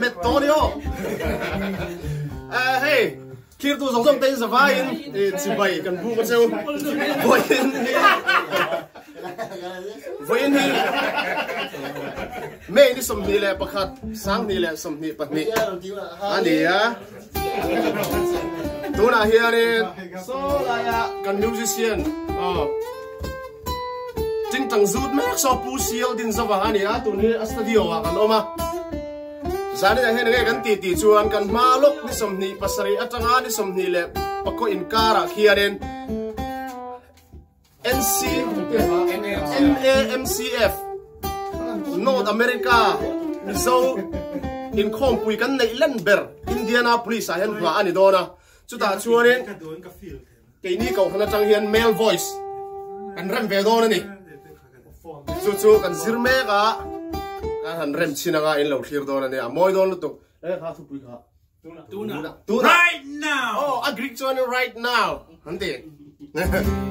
hmet tawh a ni aw. Hei thirtu zawng zawng te in zavaiin chibai kan buk a cheu. Vawiin hi Vawiin hi May ni 21 2022 a ni a. Tunah hianin saw laia kan musician aw Tingtang zut mek saw Pu Sial din zova a ni a, tun hi a studio ah kan awm a. Zanin ah hian enge kan tih tih chuan kan hma lawk ni 27 atanga ni 24 inkarah khianin NC NAMCF North America Mizo inkhawmpui kan neih len ber Indianapolis ah hian nghah a ni dawn a, chutah chuanin keini kohhran atang hian male voice kan rem ve dawn a ni. Chu chu kan zir mek a, kan han rem chin anga in lo thlir dawn a ni, a mawi dawn lutuk. E kha thupui kha. Tuna. Tuna. Right now. Oh, a Greek chuan right now. An ti.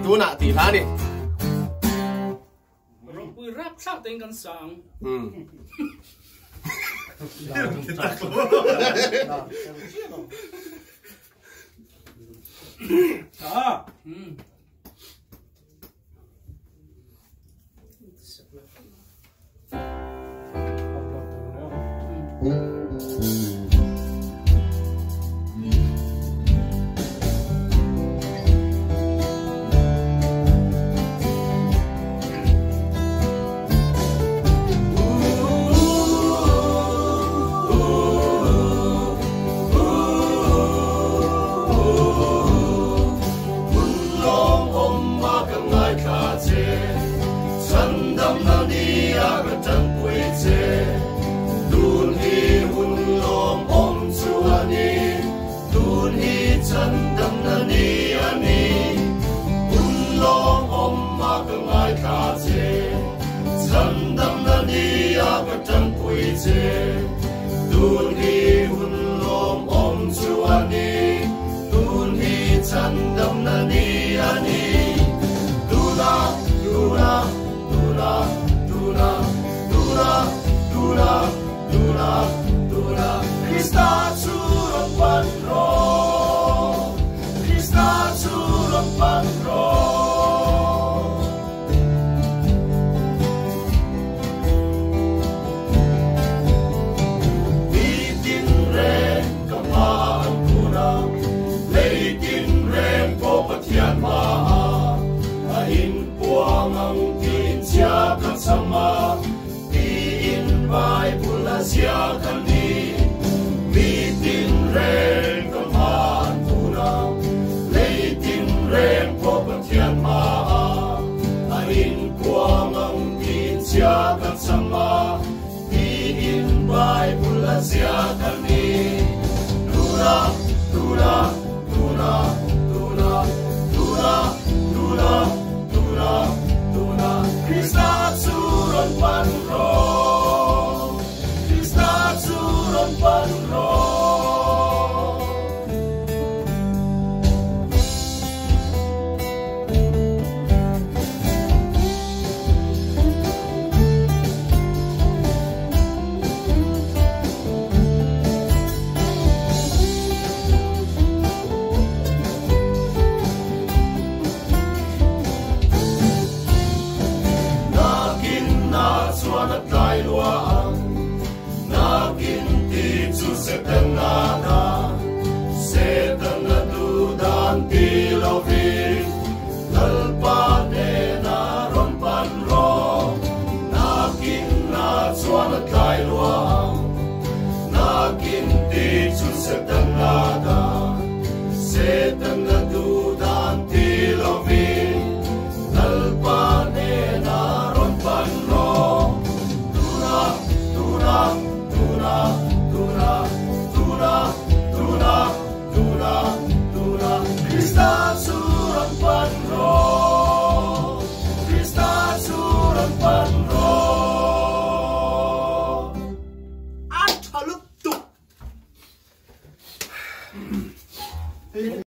Tuna tih hla ni. Ropui rap thlak tein kan sang. Ah.